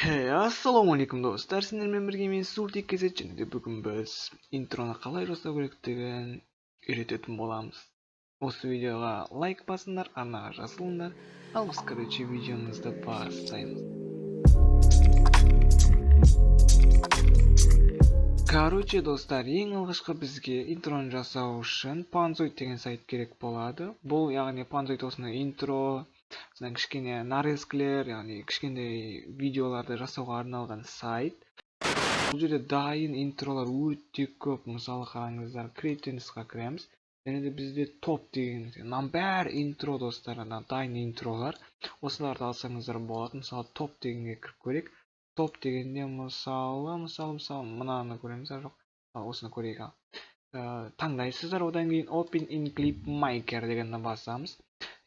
Hey, ассалаумағалейкум достар, сендермен бірге мен Султик KZ, және де бүгін біз интроны қалай жасау керектігін үйрететін боламыз. Осы видеоға лайк басыңдар, арнаға жазылыңдар. Ал біз, короче, видеомызды бастаймыз. Короче, достар, ең алғашқы бізге интроны жасау үшін Panzoid деген сайт керек болады. Бұл, яғни Panzoid осындай интро, содан кішкене нарезкілер, яғни кішкентай видеоларды жасауға арналған сайт. Бұл жерде дайын интролар өте көп. Мысалы, қараңыздар, Create-қа кіреміз. Және де бізде топ деген, мынаның бәрі интро, достар, ана дайын интролар. Осыларды алсаңыздар болады. Мысалы, топ дегенге кіріп көрейік. Топ дегенде мысалы, мынаны көреміз, жоқ, осыны көрейік. Таңдайсыздар, одан кейін Open in Clip Maker дегенді басамыз.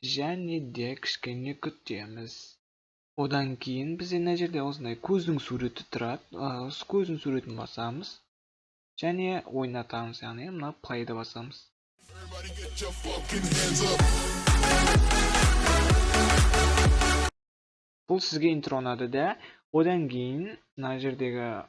Және де кішкене күтеміз. Одан кейін бізде мына жерде осындай көздің суреті тұрады. Осы көздің суретін басамыз. Және ойнатамыз, яғни мына play'ді басамыз. Бұл сізге интро ұнады да. Одан кейін мына жердегі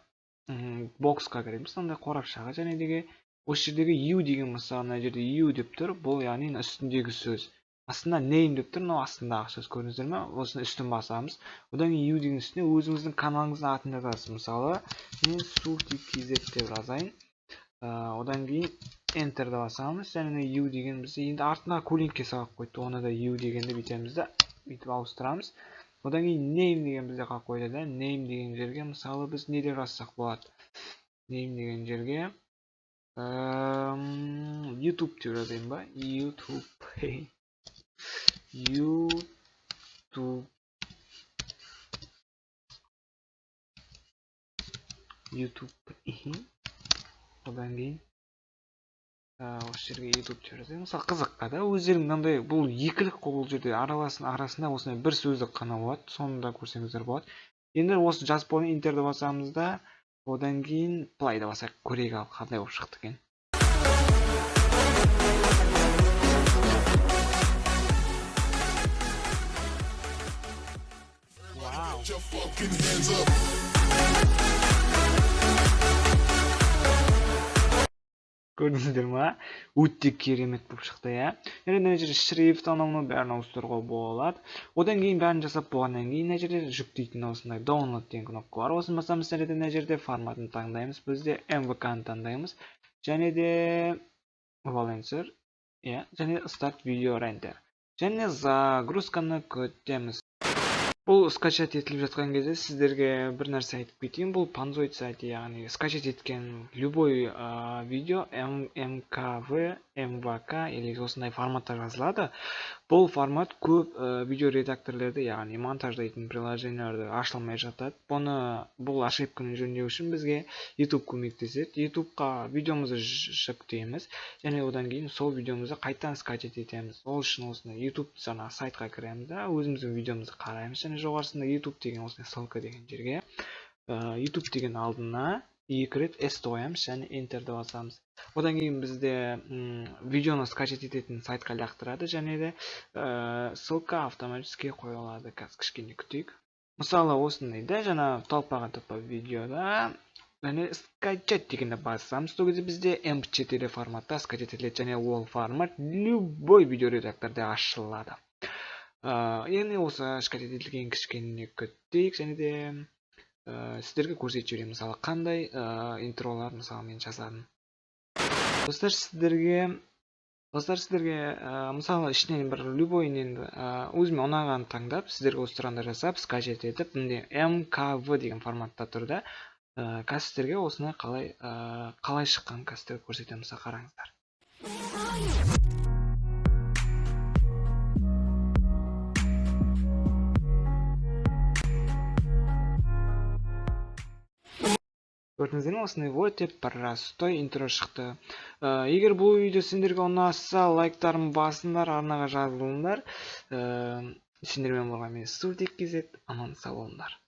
боксқа кіреміз, мынандай қорапшаға, және де осы жердегі U деген, мысалы, мына жерде U деп тұр. Бұл яғни үстіндегі сөз. Астында name деп тұр, мынау астындағы сөз, көрдіңіздер ме? Осыны үстін басамыз. Одан кейін U деген үстіне өзіңіздің каналыңыздың атын жазасыз. Мысалы, мен Султик KZ деп жазайын. Одан кейін Enter'ді басамыз. Және U деген бізде енді артына көлеңке салып қойды. Оны да U дегенді бүйтеміз да, бүйтіп ауыстырамыз. Одан кейін name деген бізде қалып қойды да. Name деген жерге, мысалы, біз не деп жазсақ болады? Name деген жерге YouTube деп жазайын ба? YouTube. YouTube. YouTube. Одан кейін осы жерге YouTube деп жазайын. Мысалы, қызыққа да өздерің мынандай, бұл екілік қой, бұл жерде арасында осындай бір сөздік қана болады, соны да көрсеңіздер болады. Енді осы жазып болғаннан кейін Enter'ді басамыз да, одан кейін play'ді басайық, көрейік ал қандай болып шықты екен. Көрдіңіздер ма? Өте керемет болып шықты, иә. Және мына жерде шрифт, анау мынау бәрін ауыстыруға болады. Одан кейін бәрін жасап болғаннан кейін мына жерде жүктейтін осындай download деген кнопка бар. Осыны басамыз, және де мына жерде форматын таңдаймыз. Бізде MVK-ны таңдаймыз. Және де Valencer, иә, және Start Video Render. Және загрузканы күтеміз. Бұл скачать етіліп жатқан кезде сіздерге бір нәрсе айтып кетейін. Бұл Panzoid сайты, яғни скачать еткен любой видео MKV, MVK или осындай форматта жазылады. Бұл формат көп видео редакторлерді, яғни монтаждайтын приложенияларды ашылмай жатады. Бұл ошибканы жөндеу үшін бізге YouTube көмектеседі. YouTubeқа видеомызды жүктейміз және одан кейін сол видеомызды қайтадан скачать етеміз. Ол үшін осындай YouTube жаңағы сайтқа кіреміз да, өзіміздің видеомызды қараймыз және жоғарысында YouTube деген осындай ссылка деген жерге YouTube деген алдына 2 рет S қоямыз және Enter'ді басамыз. Одан кейін бізде видеоны скачать ететін сайтқа лақтырады және де ссылка автоматически қойылады. Қазір кішкене күтейік. Мысалы, осындай да, жаңа толпаға топа видеода және скачать дегенді басамыз. Сол кезде бізде MP4 форматта скачать етіледі және ол формат любой видео редакторда ашылады. Яғни осы скачать етілген кішкене күтейік және де сіздерге көрсетіп жіберемін, мысалы, қандай интролар, мысалы, мен жасадым. Достар, сіздерге, мысалы, ішінен бір любой енді өзіме ұнағанын таңдап, сіздерге осы тұрғанда жасап, скачать етіп, міне MKV деген форматта тұр да. Қазір сіздерге осыны қалай шыққанын қазір сіздерге көрсетемін, мысалы, қараңыздар. Көрдіңіздер ме, осындай өте простой интро шықты. Егер бұл видео сендерге ұнаса, лайктарын басыңдар, арнаға жазылыңдар. Сендермен болған мен Султик KZ, аман сау болыңдар.